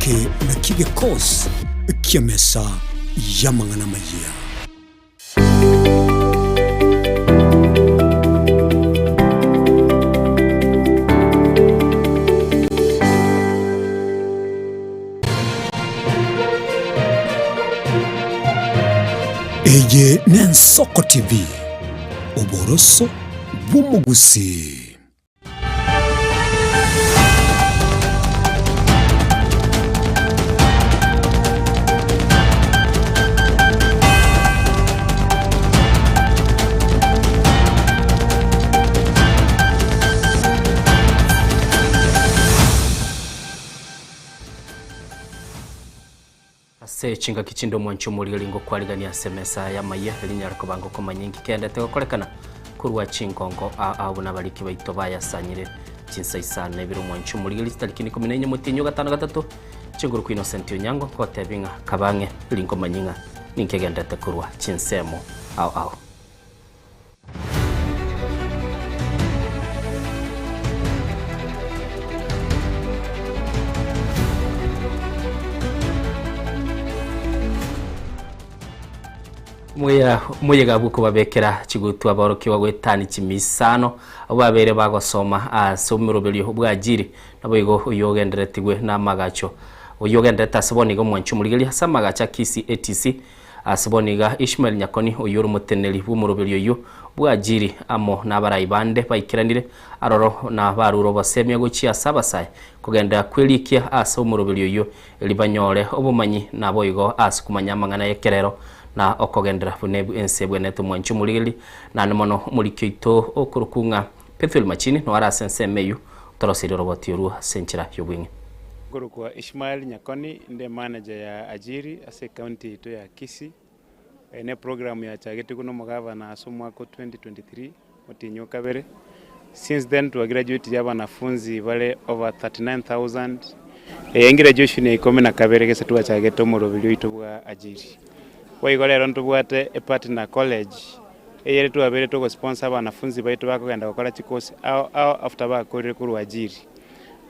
Eke nakio gekosi ki'emesa y'amang'ana amayia. Eye n'Ensoko TV, oboroso bw'omogusii. Ase chingaki chinde omwanchi omorigeri ngokwarigania ase emesa y'amayia, erio nyare koba ngokomanya inki keendete gokorekana korwa chingongo aa ao buna abariki baito bayasanyire chinsa isano ibere omwanchi omorigeri chitariki ikomi na inye omotienyi o gatano gatato chinguru kwa Innocent Onyango ngotebia ng'a kabe ang'e erio nkomanye ng'a ninki egendete korwa chinsemo ao ao. Omoyega bw'okobabekera chigutwa aborokigwa goetania chimisano abwo babeire bagosoma ase omoroberio bw'ajiri, naboigo oyio ogenderetigwe namagacho oyio ogenderete ase bono iga omwanchi omorigereria ase amagacho a Kisii ATC Ase bono iga Ishmael Nyakoni, oyio ore omoteneneri bw'omoroberio oyio bw'Ajiri, amo nabarai bande baikeranire aroro na barure obosemia gochia ase abasae kogenda kwerikia ase omoroberio oyio, erio banyore obomanyi naboigo ase komanya amang'ana y'ekerero na okogenderera buna ense ebwenerete omwanchi omorigereria naende mono omoriki oito okorokwa ng'a Pethuel Machini noare ase ensemo eyio otoroseirie oroboti orwo ase enchera y'obweng'e. Nkorokwa Ishmael Nyakoni, inde manager ya Ajiri ase ecounty yaito ya Kisii. Eye ne program yachagetigwe na omogavana ase omwaka o 2023 omotienyi o kabere. Since then twagraduatire abanafunzi bare over 39,000. Eye engraduation ya ikomi na kabere gese twachagete omoroberi oito bwa Ajiri. Boigo rero ntobwate epartner college eyere twabeire togosponsor abanafunzi baito bakogenda gokora chikosi ao ao after bakorire korwa Ajiri.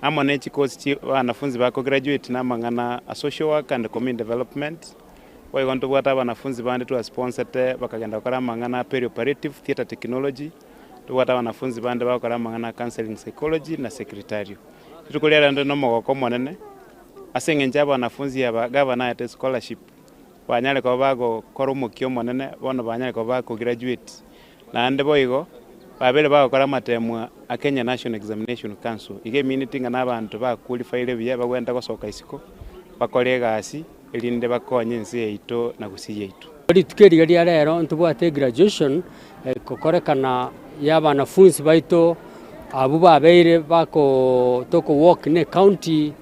Amo ne chikosi chi abanafunzi bakograduate na amang'ana a social work and community development. Boigo ntobwate abanafunzi bande twasponsete bakagenda gokora amang'ana a perioperative theatre technology, ntobwate abanafunzi bande bagokora amang'ana a counselling psychology na secretarial. Rituko ria rero nde nomogoko omonene ase eng'encho abanafunzi aba gavana aete scholarship banyare koba bagokora omokia omonene bono banyare koba bakograduate. Naende boigo, babere bagokora amateemwa a Kenya National Examination Council, iga emineti ng'a nabanto ba qualified buya bagwenerete gosoka isiko bakore egasi erinde bakonye ense yaito na gusii yaito. Rituko eriga ria rero ntobwate egraduation ekokorekana ya abanafunsi baito abwo babeire bako toko work ne ecounty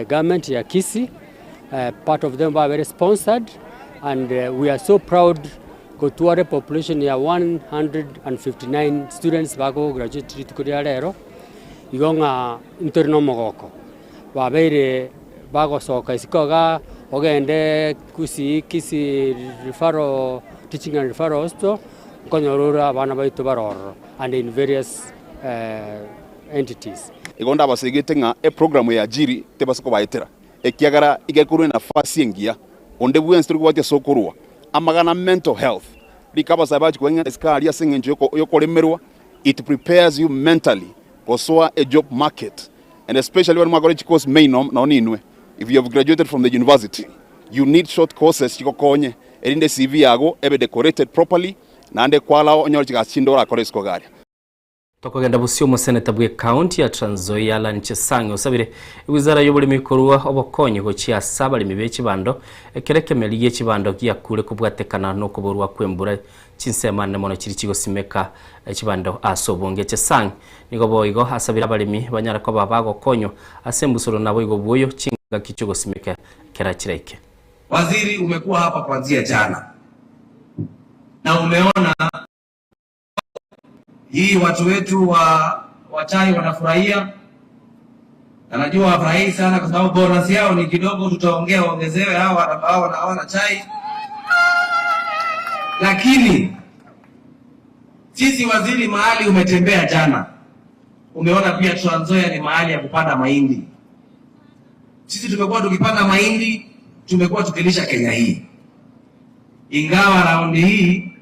government ya Kisii, part of them babeire sponsored and we are so proud Gotwara epopulation ya 159 students bago graduate rituko ria rero, igo ng'a ntori na omogoko. Babeire bagosoka isiko igaa, ogende Kisii Kisii referral teaching and referral hospital, nkonyora ore abana baito bare ororo and in various entities. Igo ndabasegete ng'a eprogramu ya Ajiri tebasa kobaetera, ekiagera iga ekorwa enafasi engiya. Onde bwensi tori kobwatia ase okorua amagana mental health. Rika abasae bachia koeng'enta isiko aria ase eng'encho yokoremerwa, it prepares you mentally gosoa a job market and especially baria mwakora chicourse main nonye ninwe if you have graduated from the university you need short courses chigokonye erinde ecv yago ebe decorated properly naende ekwalao onyore chigasi chinde orakore isiko iga aria. Tokogenda bosio omoseneta bw'ecounty ya Trans Nzoia Allan Chesang osabire ewizara y'oboremi korua obokonyi gochia ase abaremi be chibando ekero ekemeri gie chibando giakure kobwatekana nokoborwa kw'embura chinsemo ane mono chiri chigosimeka chibando ase obonge. Chesang nigo boigo asabire abaremi banyare koba bagokonywa ase embusuro naboigo bwoyo chingaki chiogosimeka kera chiraike. Waziri, umekuwa hapa kuanzia jana na umeona Hii watu wetu wa wa chai wanafurahia, na najua wafurahii sana kwa sababu bonus yao ni kidogo, tutaongea waongezewe hawa hawa hawana chai. Lakini sisi waziri, mahali umetembea jana, umeona pia Trans Nzoia ni mahali ya kupanda mahindi. Sisi tumekuwa tukipanda mahindi, tumekuwa tukilisha Kenya hii, ingawa raundi hii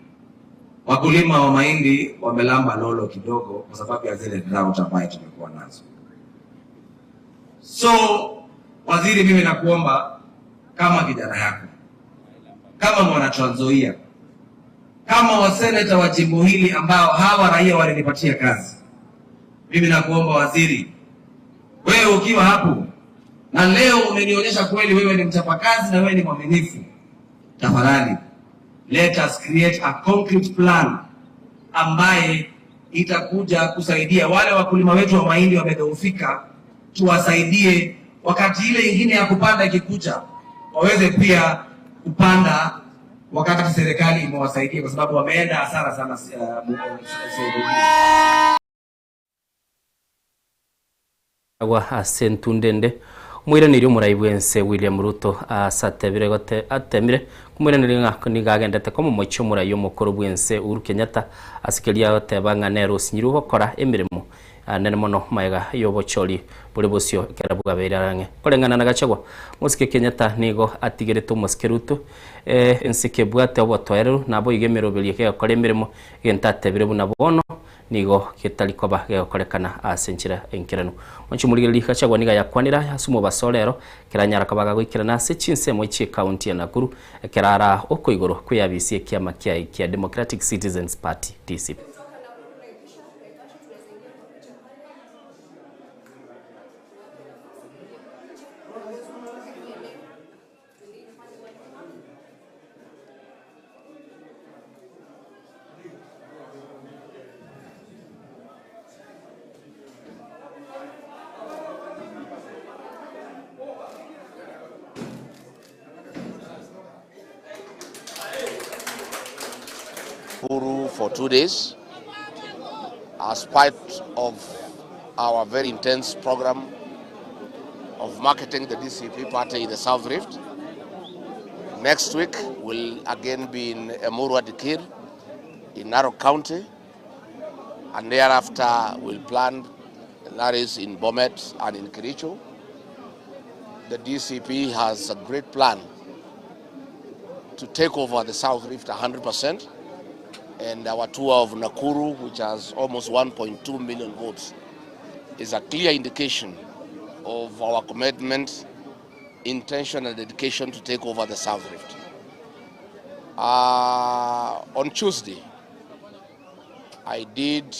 wakulima wa mahindi wamelamba lolo kidogo kwa sababu ya zile drought ambayo tumekuwa nazo. So waziri, mimi nakuomba kama kijana yako, kama mwana Trans Nzoia, kama waseneta wa jimbo hili ambao hawa raia walinipatia kazi, mimi nakuomba waziri, wewe ukiwa hapo na leo umenionyesha kweli wewe ni mchapakazi na wewe ni mwaminifu, tafadhali let us create a concrete plan ambaye itakuja kusaidia wale wakulima wetu wa mahindi wamedhoofika, tuwasaidie wakati ile ingine ya kupanda ikikuja, waweze pia kupanda wakati serikali imewasaidia, kwa sababu wameenda hasara sana. Agwo ase entunde ende, omoiraneria omorai bw'ense William Ruto ase atebire gote atemire komoiraneria ng'a nigo agendete komomochia omorai omokoro bw'ense Uhuru Kenyatta ase keria agoteba ng'a nere osinyirwe gokora emeremo nene mono magega y'obochori bore bosio ekero bwabeire arang'e. Koreng'ana na Gachagua, omosike Kenyatta nigo atigerete omosike Ruto ense kebwate obotoereru naboigo emeroberio gegokora emeremo egento atebire buna bono Nigo getari koba gegokorekana ase enchera enkeranu. Mwanche omorigereria Gachagua nigo ayakwanire aya ase omobaso o rero, ekero anyara koba gagoikerana ase chinsemo chi'ecounty ya Nakuru, ekero araa okoigorwa kw'eabisi y'ekiama kiaye kia Democratic Citizens Party, DCP. Nakuru for 2 days as part of our very intense program of marketing the DCP party in the South Rift. Next week, we'll again be in Emurua Dikir in Narok County, and thereafter we'll plan rallies in Bomet and in Kericho. The DCP has a great plan to take over the South Rift 100%, and our tour of Nakuru, which has almost 1.2 million votes, is a clear indication of our commitment, intention, and dedication to take over the South Rift. On Tuesday, I did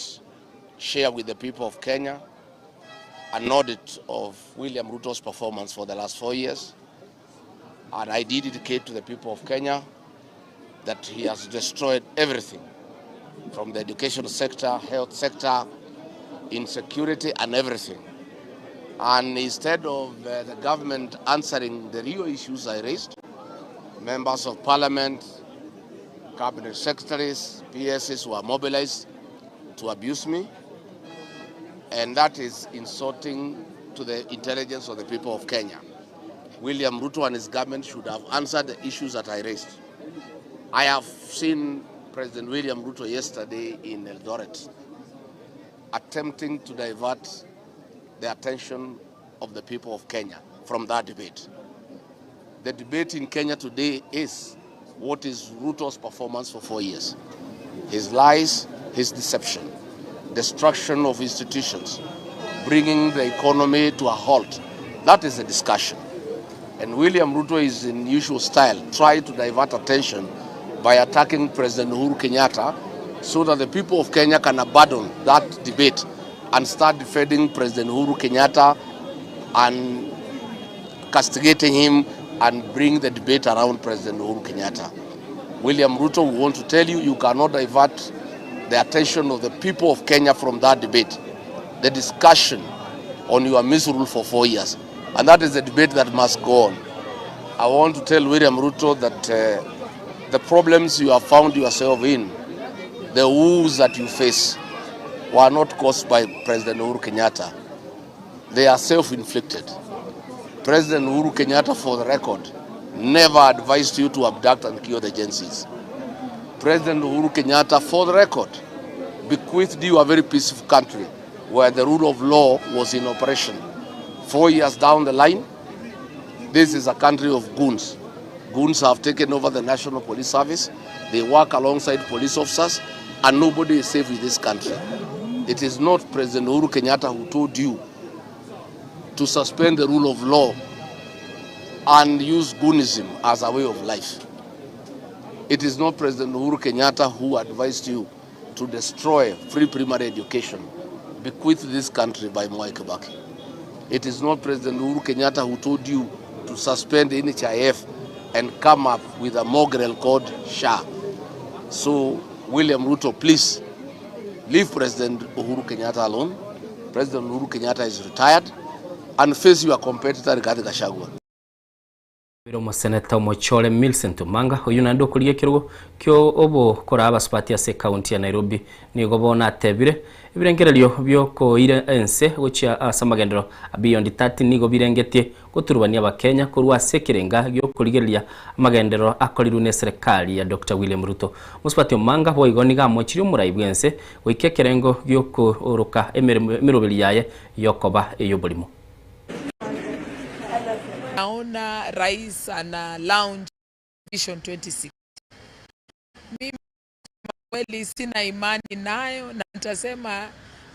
share with the people of Kenya an audit of William Ruto's performance for the last 4 years. And I did indicate to the people of Kenya that he has destroyed everything from the education sector, health sector, insecurity, and everything. And instead of the government answering the real issues I raised, members of parliament, cabinet secretaries, PSs were mobilized to abuse me. And that is insulting to the intelligence of the people of Kenya. William Ruto and his government should have answered the issues that I raised. I have seen President William Ruto yesterday in Eldoret attempting to divert the attention of the people of Kenya from that debate. The debate in Kenya today is what is Ruto's performance for 4 years? His lies, his deception, destruction of institutions, bringing the economy to a halt. That is the discussion. And William Ruto is in usual style, try to divert attention by attacking President Uhuru Kenyatta so that the people of Kenya can abandon that debate and start defending President Uhuru Kenyatta and castigating him and bring the debate around President Uhuru Kenyatta. William Ruto, we want to tell you, you cannot divert the attention of the people of Kenya from that debate, the discussion on your misrule for 4 years. And that is the debate that must go on. I want to tell William Ruto that the problems you have found yourself in, the woes that you face, were not caused by President Uhuru Kenyatta. They are self-inflicted. President Uhuru Kenyatta, for the record, never advised you to abduct and kill the Gen Zs. President Uhuru Kenyatta, for the record, bequeathed you a very peaceful country where the rule of law was in operation. 4 years down the line, This is a country of goons. Goons have taken over the National Police Service. They work alongside police officers and nobody is safe in this country. It is not President Uhuru Kenyatta who told you to suspend the rule of law and use goonism as a way of life. It is not President Uhuru Kenyatta who advised you to destroy free primary education bequeathed this country by Mwai Kibaki. It is not President Uhuru Kenyatta who told you to suspend NHIF and come up with a mongrel called SHA. So, William Ruto, please leave President Uhuru Kenyatta alone. President Uhuru Kenyatta is retired and face your competitor Rigathi Gachagua. Obeire omoseneta omochore Millicent Omanga, oyio naende okorigia ekerogo kio obokoraa abasubati ase ekaunti ya Nairobi, nigo bono atebire ebirengererio biokoira ense gochia ase amagenderero a Beyond 30 nigo birengetie goturubania abakenya korwa ase ekerenga giokorigereria amagenderero akorirwe neserekari ya Doctor William Ruto. Omosubati Omanga boigo nigo amochirie omorai bwense goika ekerengo giokooroka emeroberi yaye yokoba eyoborimo. Naona rais ana launch Vision 2060. Mimi kweli sina imani nayo na nitasema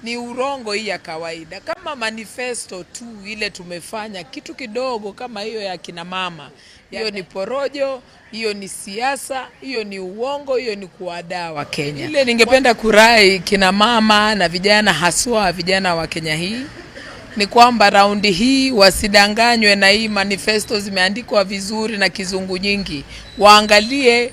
ni urongo hii ya kawaida. Kama manifesto tu ile tumefanya kitu kidogo kama hiyo ya kina mama, hiyo ni porojo, hiyo ni siasa, hiyo ni uongo, hiyo ni kuwadaa wa Kenya. Ile ningependa kurai kina mama na vijana, haswa vijana wa Kenya hii ni kwamba raundi hii wasidanganywe na hii manifesto zimeandikwa vizuri na kizungu nyingi, waangalie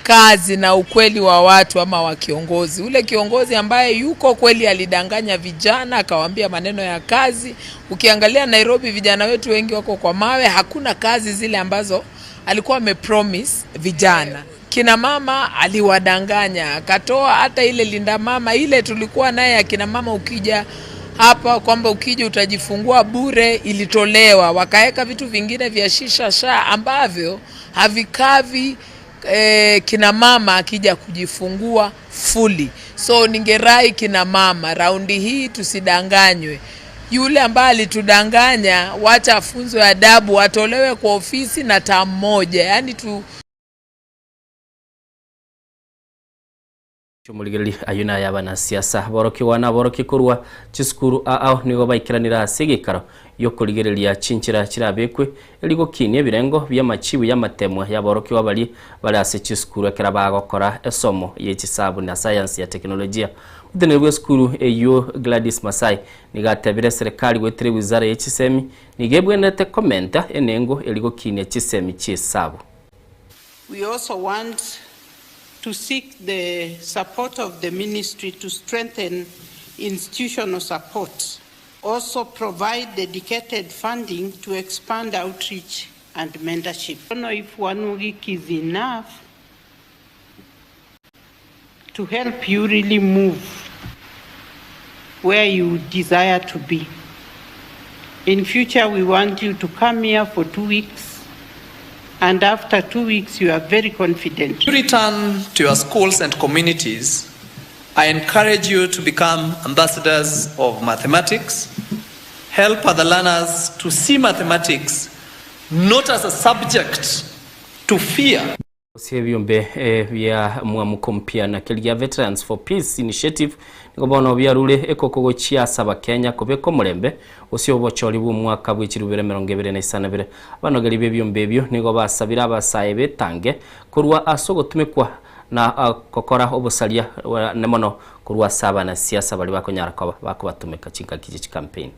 kazi na ukweli wa watu ama wa kiongozi. Ule kiongozi ambaye yuko kweli alidanganya vijana akawaambia maneno ya kazi. Ukiangalia Nairobi, vijana wetu wengi wako kwa mawe, hakuna kazi zile ambazo alikuwa amepromise vijana. Kina mama aliwadanganya, akatoa hata ile linda mama ile tulikuwa naye ya kina mama, ukija hapa kwamba ukija utajifungua bure, ilitolewa, wakaweka vitu vingine vya shisha sha ambavyo havikavi kina mama akija kujifungua fully. So ningerai kina mama raundi hii tusidanganywe. Yule ambaye alitudanganya wacha afunzwe adabu, atolewe kwa ofisi na taa moja, yaani tu Omorigereria ayio naye abanasiasa aborokigwa na aborokia korwa chisukuru ao nigo baikeranire ase egeikaro giokorigereria chinchera chirabekwe eri gokinia ebirengo bi'amachibu y'amatemwa y'aborokigwa baria bare ase chisukuru ekero bagokora esomo ye chisabu na sayansi ya teknolojia. Omoteneneri bw'esukuru eyio Gladys Masai nigo atebire eserekari goetera ewizara ye chisemi nigo ebwenerete komenta enengo eri gokinia chisemi chi'esabu. We also want to seek the support of the ministry to strengthen institutional support, also provide dedicated funding to expand outreach and mentorship. I don't know if 1 week is enough to help you really move where you desire to be. In future, we want you to come here for 2 weeks, and after 2 weeks, you are very confident. You return to your schools and communities, I encourage you to become ambassadors of mathematics, help other learners to see mathematics not as a subject to fear. Gose ebiombe bia mwamuko mpya na keria Veterans for Peace Initiative nigo bono biarure ekoko gochia ase abakenya kobeka omorembe gose obochori bw'omwaka bwe chirubere emerongo ebere na isano ebere. Abanogeri b'ebiombe ebio nigo basabire abasae betange korwa ase ogotumekwa na gokora obosaria ne mono korwa ase abanasiasa baria bakonyara koba bakobatumeka chingaki chie chicampaign.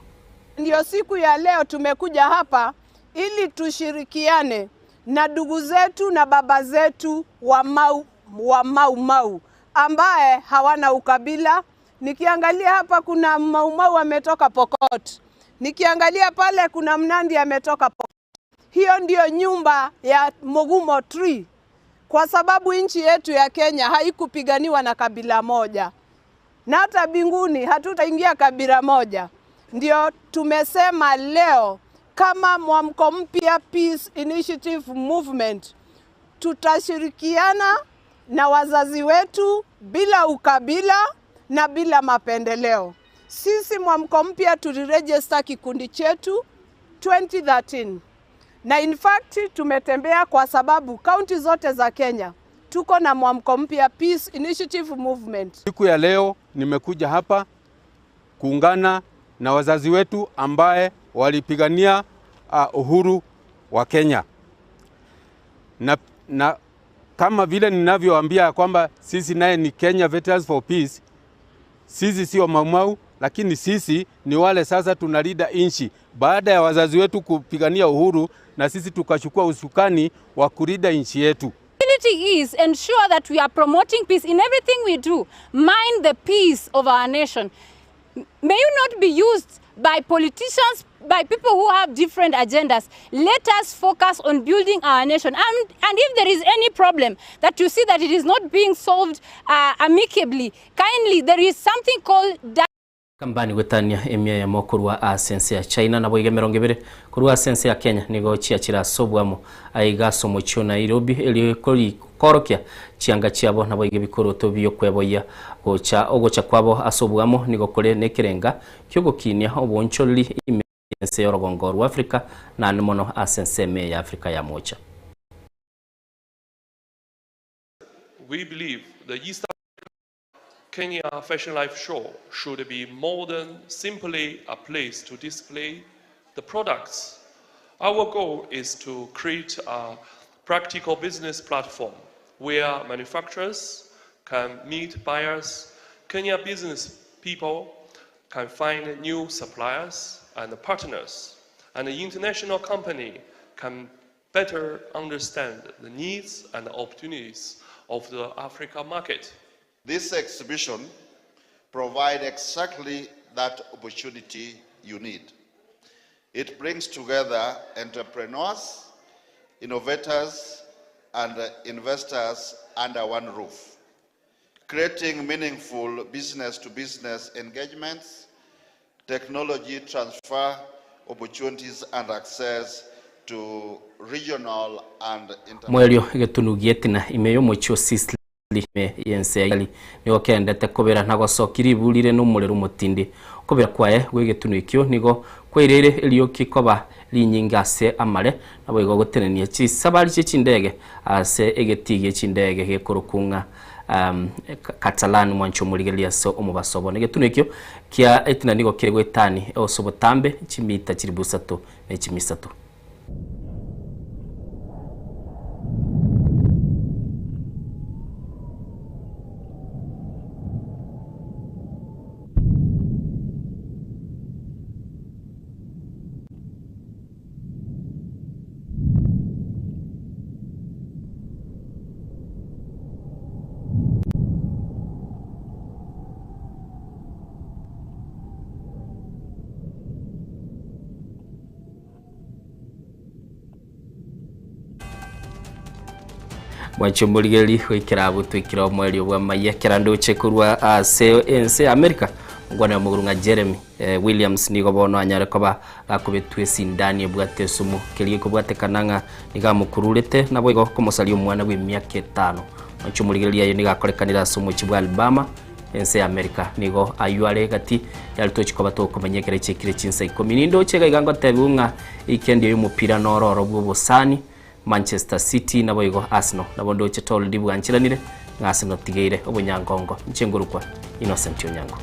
Ndio siku ya leo tumekuja hapa ili tushirikiane na ndugu zetu na baba zetu wa Mau, wa Mau Mau ambaye hawana ukabila. Nikiangalia hapa kuna Mau Mau ametoka Pokot, nikiangalia pale kuna Mnandi ametoka Pokot. Hiyo ndio nyumba ya Mugumo Tree, kwa sababu nchi yetu ya Kenya haikupiganiwa na kabila moja, na hata binguni hatutaingia kabila moja. Ndio tumesema leo kama Mwamko Mpya Peace Initiative Movement tutashirikiana na wazazi wetu bila ukabila na bila mapendeleo. Sisi Mwamko Mpya tuliregister kikundi chetu 2013 Na in fact tumetembea kwa sababu kaunti zote za Kenya tuko na Mwamko Mpya Peace Initiative Movement. Siku ya leo nimekuja hapa kuungana na wazazi wetu ambaye walipigania uhuru wa Kenya na kama vile ninavyoambia kwamba sisi naye ni Kenya Veterans for Peace, sisi sio Maumau, lakini sisi ni wale sasa tunalinda nchi baada ya wazazi wetu kupigania uhuru, na sisi tukachukua usukani wa kulinda nchi yetu. Unity is ensure that we are promoting peace in everything we do. Mind the peace of our nation. May you not be used by politicians, by people who have different agendas. Let us focus on building our nation. And if there is any problem that you see that it is not being solved amicably, kindly, there is something called Kambani gwetania emia eyemo korwa ase ense ya China naboigo 20 korwa ase ense ya Kenya nigo chiachire ase oboamo aiga ase omochie o Nairobi erio korokia chianga chiabo naboigo ebikoroto biokweboyia gocha ogocha kwabo ase oboamo nigo kore nekerenga kiogokinia oboonchoreri ime ense yorogongo rwa Africa naende mono ase ensemo eye ya Africa ya mocha. We believe the East Africa Kenya Fashion Life Show should be more than simply a place to display the products. Our goal is to create a practical business platform where manufacturers can meet buyers, Kenya business people can find new suppliers and partners, and the international company can better understand the needs and opportunities of the Africa market. This exhibition provides exactly that opportunity you need. It brings together entrepreneurs, innovators, and investors under one roof, creating meaningful business-to-business engagements, technology transfer opportunities, and access to regional and international. Moerio egetunu gi'etina ime y'omochie o Sicily ime y'ense ya Italy nigo keendete kobera na gosokia ribu rire nomorero omotindi. Okobera kwaye gw'egetunu ekio nigo kwaireire erioki koba rinyinge ase amare, naboigo gotenenia chisabari chie chindege ase egetii gie chindege gekorokwa ng'a Catalan mwanche omorigereria ase omobaso obo. Negetunu ekio kia etina nigo kere goetani ase obotambe chimita chilifu isato ne chimia isato. Mwanche omorigereria goikera abwo toikire omoerio bw'amaiya kera ndoche korwa ase ense ya America Omokwana omoguru ng'a Jeremy Williams nigo bono anyare koba gakobetwa esindani ebwate esumu keria gekobwatekana ng'a nigo amokururete naboigo komosaria omwana bw'emiaka etano. Omochie omorigereria aye nigo akorekanire ase omochie bwa Alabama ense ya America. Nigo ayio are egati yari tochi koba tokomenya ekero chiekire chinsa ikomi. Nindoche iga iga ngotebiwu ng'a eikendi y'omopira noro oro bw'obosani Manchester City naboigo Arsenal. Nabo ndoche Toldi bwancheranire ng'a Arsenal tigeire obonyangongo. Inche ngorokwa Innocent Onyango.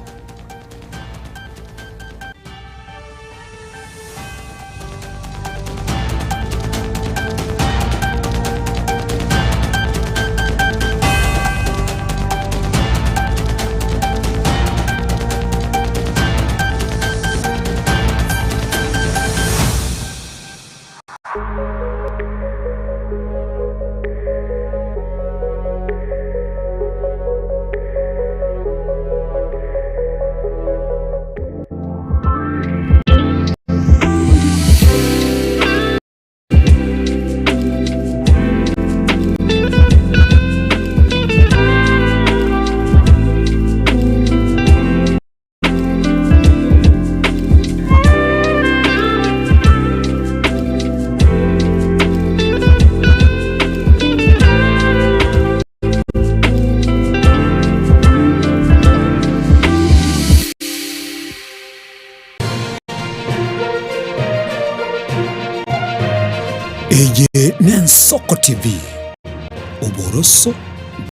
Eye n'Ensoko TV, oboroso.